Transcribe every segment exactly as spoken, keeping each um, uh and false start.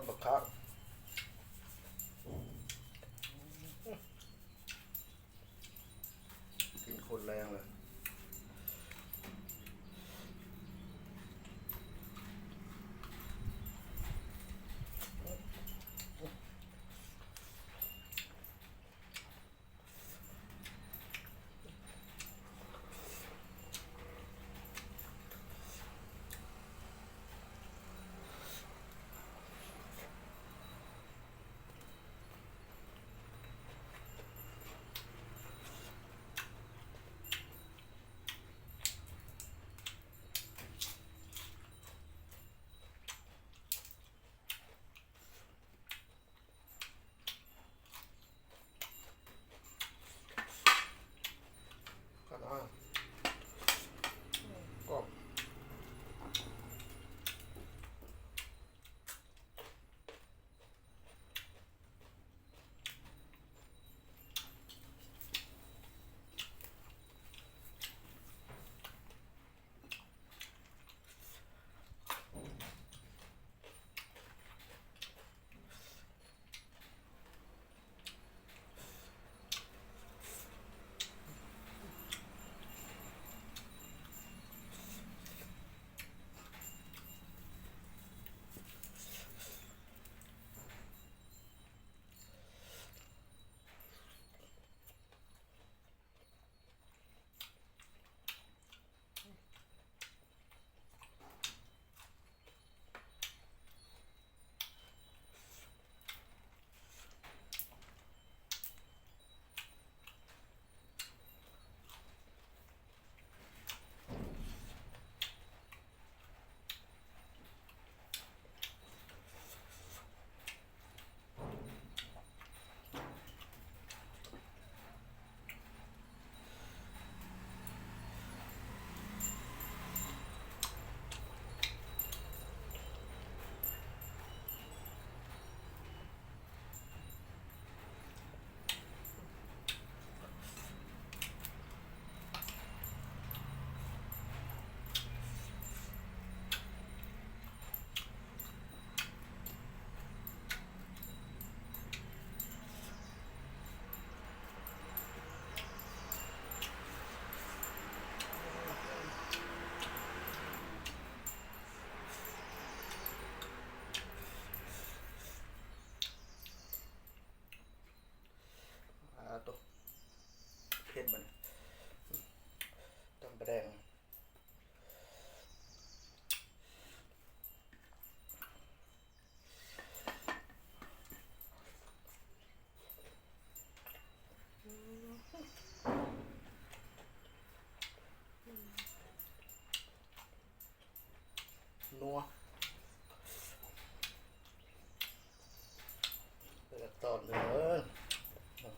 บักคัก กินโคตรแรงเลย ขนาดกรอบ อ่าตัวเผ็ดมัน ตำปลาแดง นัว เปิดตอนเด้อ อื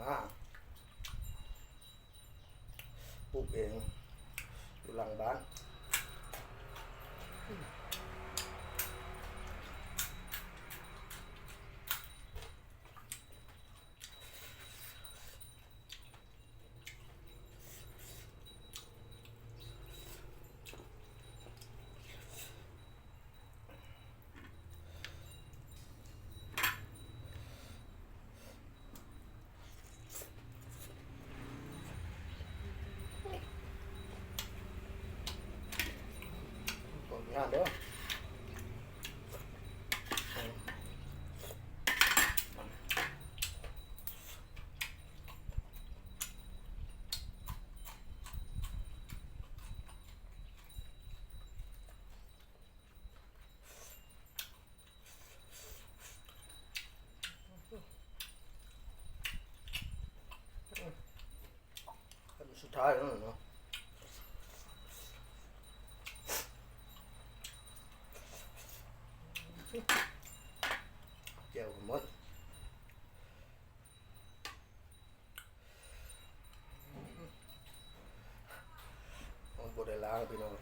อ่า ปลูกเอง อยู่หลังบ้าน ขออนุญาตเด้อ อันสุดท้ายแล้วเนาะ แจ่วหมด มันบ่ได้ล้างพี่น้อง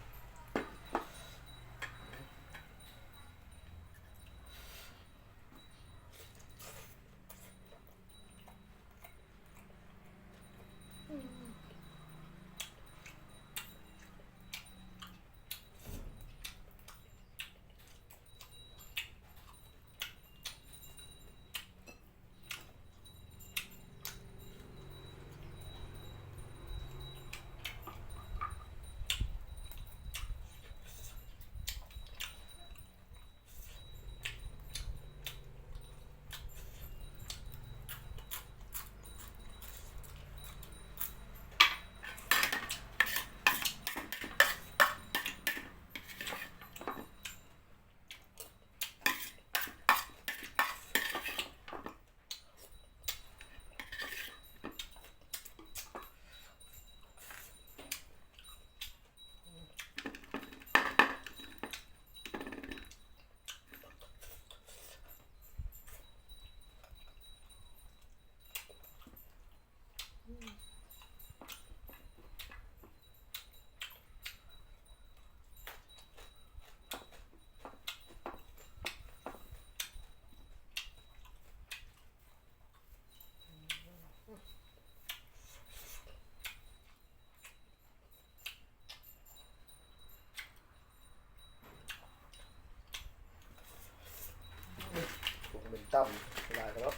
คงเป็นต่ำหลายแล้ว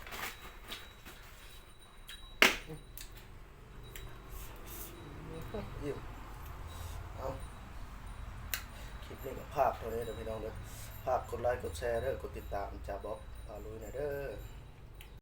อิ่มเอาคลิปนี้ก็ฝากเท่านี้เด้อพี่น้องเด้อฝากกดไลค์กดแชร์เด้อกดติดตามจ่าบ๊อบพาลุยหน่อยเด้อ